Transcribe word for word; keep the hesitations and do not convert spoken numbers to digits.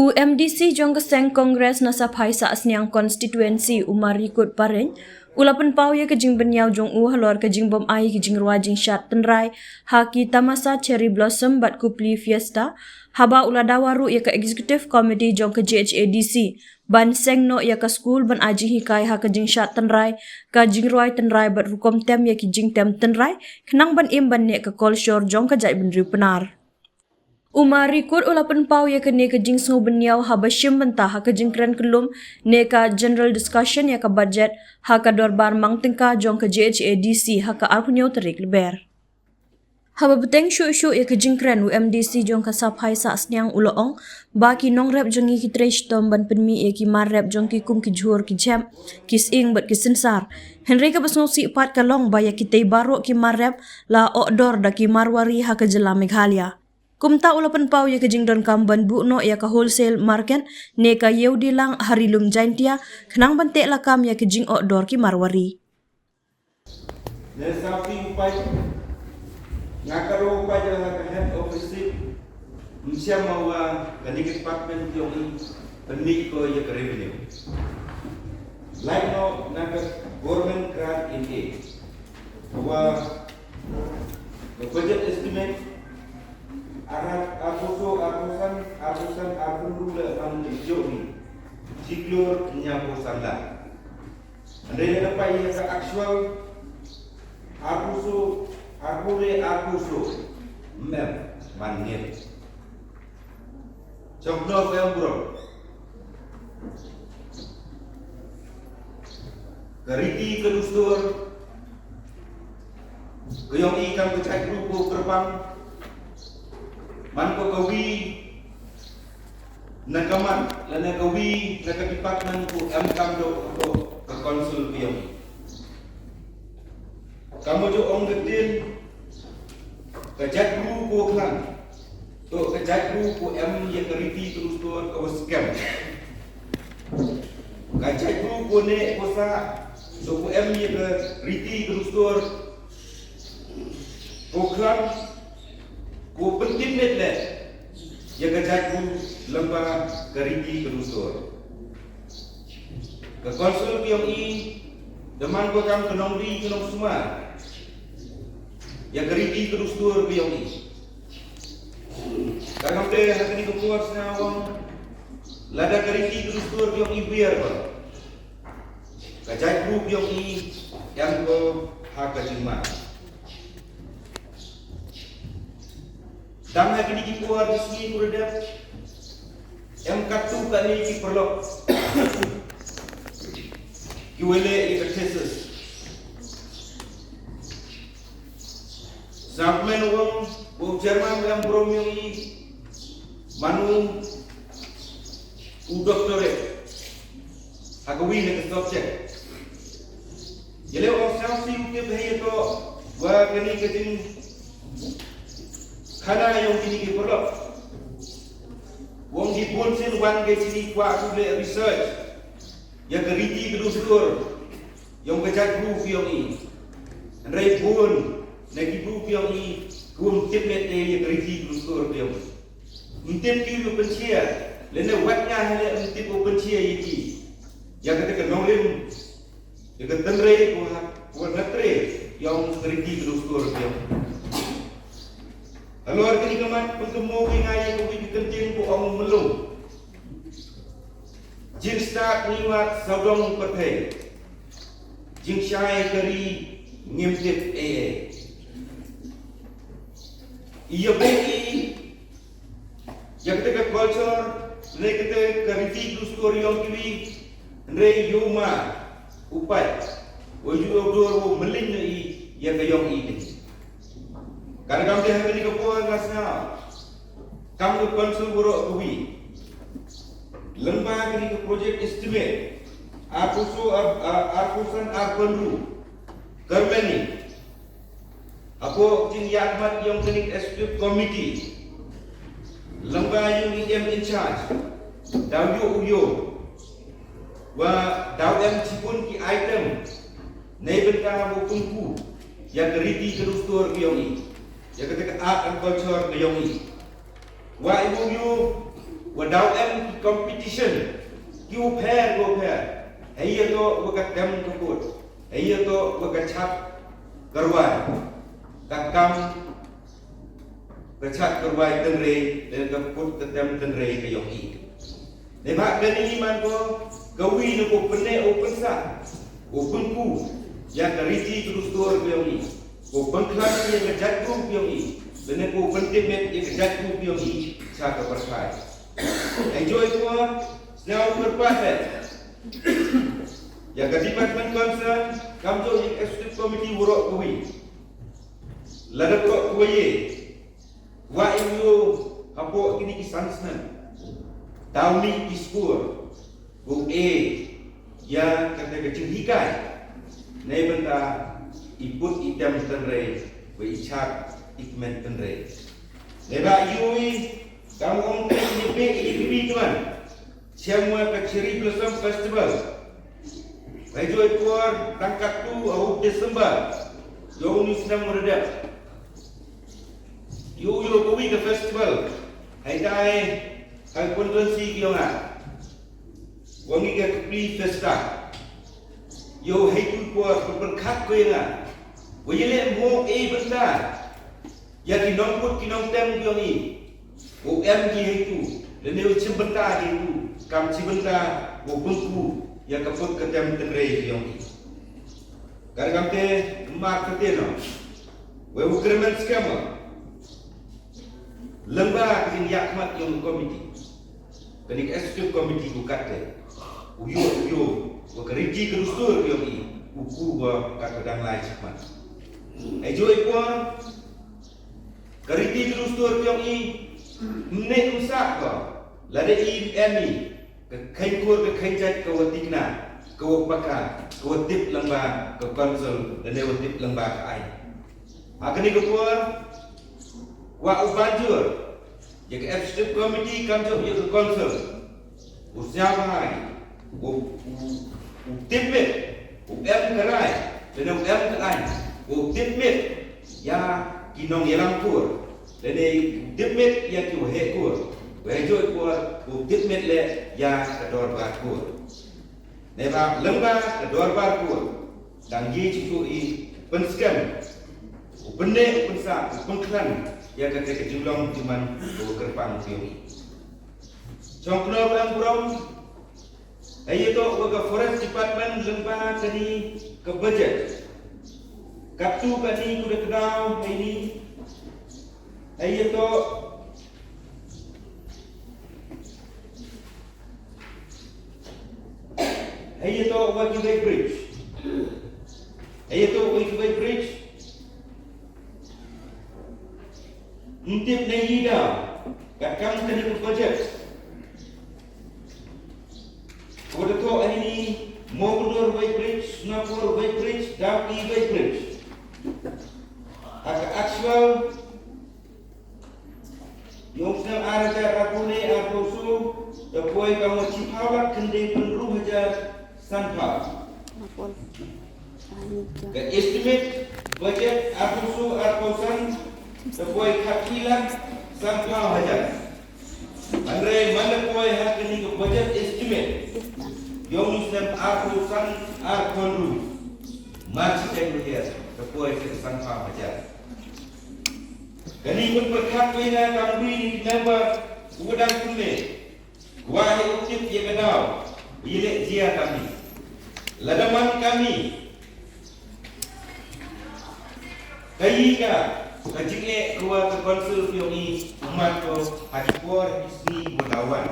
U MDC jong ka seng Congress na Saphai Sahsniang Constituency, u Marikut Pareñ, u la pynpaw ïa ka jingbynniaw jong u halor ka jingbym ai ka jingrwai jingshad tynrai ha ki tamasa Cherry Blossom bad Kupli Fiesta, haba u la dawa ruh ïa ka Executive Committee jong ka JHADC ban seng noh ïa ka skul ban ai jinghikai ha ka jingshad tynrai, ka jingrwai tynrai bad rukom tem ïa ki jingtem tynrai, khnang ban im ban neh ka kolshor jong ka jaitbynriew Pnar. U Marikut u la pynpaw ïa kane ka jingsngewbynniaw haba shim bynta ha ka jingkren kyllum ne ka general discussion ïa ka budget ha ka dorbar mang tyngka jong ka JHADC ha ka arphew hynñiew tarik Lber. Haba bteng shuh shuh ïa ka jingkren, u MDC jong ka Saphai Sahsniang u la ong ba ki nongrep jong ngi ki trei shitom ban pynmih ïa ki mar rep jong ki kum ki jhur, ki jhep, ki sying bad ki synsar. Hynrei kaba sngewsih pat ka long ba ïa kitei baroh ki mar rep la ohdor da ki Marwari ha ka jylla Meghalaya. Kumta u la pynpaw ïa ka jingdonkam ban buh noh ïa ka wholesale market ne ka Ïewdilang ha Ri Lum Jaintia, khnang ban teh lakam ïa ka jingohdor ki Marwari. Ne sa phi u paid, nga ka ro u paid la ka head office, ym shym ma wa kane ka department yong i pynmih ko ïa ka revenue. Lait noh na ka government grant in aid. Wa ka budget estimate, arphew, arphew san, arphew san, arphew hynriew la man ka jong i. Shi klur hynñiewphew san lak. Hynrei lada peit ïa ka actual, arphew san, arphew le, arphew san. Mem, man ngin. Chong no ka ïa burom. Ka riti ka dustur, ka yong i kam ka jait ruh ko kyrpang. Man ko ka wi na ka mat, lane ka wi na ka department ko em kam do ko ka council ka yong i. Ka mo jo ong ka tin, ka jait ruh ko khlan. To ka jait ruh ko em ïa ka riti ka dustur ka wa skhem. Ka jait ruh ko ne ko sa, to ko em ïa ka riti ka dustur ko khlan, ko pyntip met le ïa ka jait ruh lyngba ka riti ka dustur. Ka council ka yong i da man ko kam ka nongri ka nongsumar ïa ka riti ka dustur ka yong i. Ka kam te ha kani ka por sna wang lada ka riti ka dustur ka yong i biar ba ka jait ruh ka yong i em ko ha ka jingma. Dang ha kini ki por ki sngi ku dep em katto katne ki paralok ki wa leh ïa ka thesis. Sa kmen u ong u chairman u em burom yong i mano u doctorate ha ka wi na ka subject. Ïa leh u ong sngewsih u tip hei ïa to wa kani ka jingkhana yong kini ki paralok. U ong ki bun sien wan ka jingkwah u leh research ïa ka riti ka dustur yong ka jait ruh ka yong i. Hynrei bun na ki ruh ka yong i kum tip met ïa ka riti ka dustur ka yong i. Ym tip ki u pynshia lane wat nga hynrei ym tip u pynshia ïa ki. Ïa kata ka nongrim ïa ka tynrai ko ha ko na trei yong ka riti ka dustur ka yong. Halor kani ka mat pynkynmaw ki nga ïa ka wi ka kynting ko ong mlung. Jingstad ngi wad sawdong pyrthei. Jingshai ka ri ngim tip ei ei. Ïa bok i ïa kata ka culture ne kata ka riti ka dustur yong kiwi. Hynrei ïa u ma u paid u ju u dur u mlin na i ïa ka yong i kini. Kan kam te ha kani ka por nga sngewkam ka council baroh kawi. Lyngba kani ka project estimate arphew san arphew hynriew kyrmen i hapoh jingïakhmat yong kani ka executive committee. Lyngba yong i em in charge daw ïoh u ïoh wa daw em jibun ki item nei bynta ba u pynku ïa ka riti ka dustur ka yong i, ïa kata ka art and culture ka yong i. Wa i u ïoh Wa daw em ki competition ki u pher ki u pher. Hei ïa to wa ka tem ka put, hei ïa to wa ka chap ka rwai, ka kam ka chap ka rwai tynrai, lane ka put ka tem tynrai ka yong i. Neibhah kani i man ko ka wi na ko pynne u pynsa, u pynku ïa ka riti ka dustur ka yong i, u pynkhlaiñ ïa ka jaitbru ka yong i, lane u pyntipmit ïa ka jaitbru ka yong i sha ka pyrthai. Hei joi ko sñiaw kyrpad eh ïa ka department concern, kam jooh ïa ka executive committee waroh kawi. Lada ko kawi wa i u hapoh kini ki san snem, taw ni ki skur ko e ïa kata ka jinghikai. Neibynta i put i tem tynrai wa i chap i kmen tynrai. Neibhah i u i kam ong ka i pe i kri tuan. Shem wa ka Cherry Blossom Festival. Hei joi por tang katto u December yong u snem wa da dep. Ïoh ïoh kawi ka festival. Hei tai hei constituency ki yong nga. Wa ngi ka Kpli Festa. Ïoh hei tu por pyrkhat ko ïa nga. Wa ïa leh mo e bynta ïa ki nongput ki nongtem ki yong i. Wow em ki heitu lane wow chim bynta ki heitu, kam chim bynta wow pynku ïa ka put ka tem tynrai ki yong i. Ka ruh kamte mar ka te no wei u kyrmen skhem lyngba ka jingïakhmat yong ka komiti, kane ka executive committee ko katte u ïoh u ïoh wa ka riti ka dustur ki yong i u ku wa ka dang lai chakmat. Ai joi por ka riti ka dustur ki yong i, mne um sah ko lada i em i ka kheiñ kur ka kheiñ jait ka wa tikna, ka wa paka, ka wa tip lyngba ka council lane wa tip lyngba ka aiñ. Ha kane ka por kwah u ban jur ïa ka executive committee kam jong ïa ka council u sñiaw bha ïa u, u, u tipmit, u em ka rai lane u em ka aiñ, u tipmit ïa ki nongïalam kur lane u tipmit ïa ki waheh kur, waheh jooh kur, u tipmit leh ïa ka dorbar kur. Neibhah lyngba ka dorbar kur dang ïeit shuh i pynskhem, u pynneh, u pynsah, u pynkhlaiñ ïa kata ka jinglong jingman u kyrpang u ïohi. Chong khnor em burom, hei ïa to wa ka Forest Department lyngba kani ka budget. Katto kani ku da kdaw hei ni, hei ïa to hei ïa to wa ki weighbridge. Hei ïa to wa ki weighbridge. Ym tip ne ïa da ka kam kani ka budget. Ko da to hei ni, Mowkyndur weighbridge, Sonapur weighbridge, Dawki weighbridge. Ha ka actual yong snem ar hajar arphew ne arphew saw da poi ka mo chiphaw lak khyndai pynru hajar sanphaw. Ka estimate budget arphew saw arphew san da poi khatphra lak sanphaw hajar. Hynrei man da poi ha kani ka budget estimate yong snem arphew san arphew hynru, mar chi dei ruh da poi ka sanphaw hajar. Kani ka pyrkhat ko ïa nga kam dei ni ki member u dang kumne. Kwah ïa u tip ïa ka daw ïa leh jia kami. Lada man kami ka ïa ka, ka jingeh ka wa ka council ka yong i u mat ko ha ki por ki sngi wa daw wan.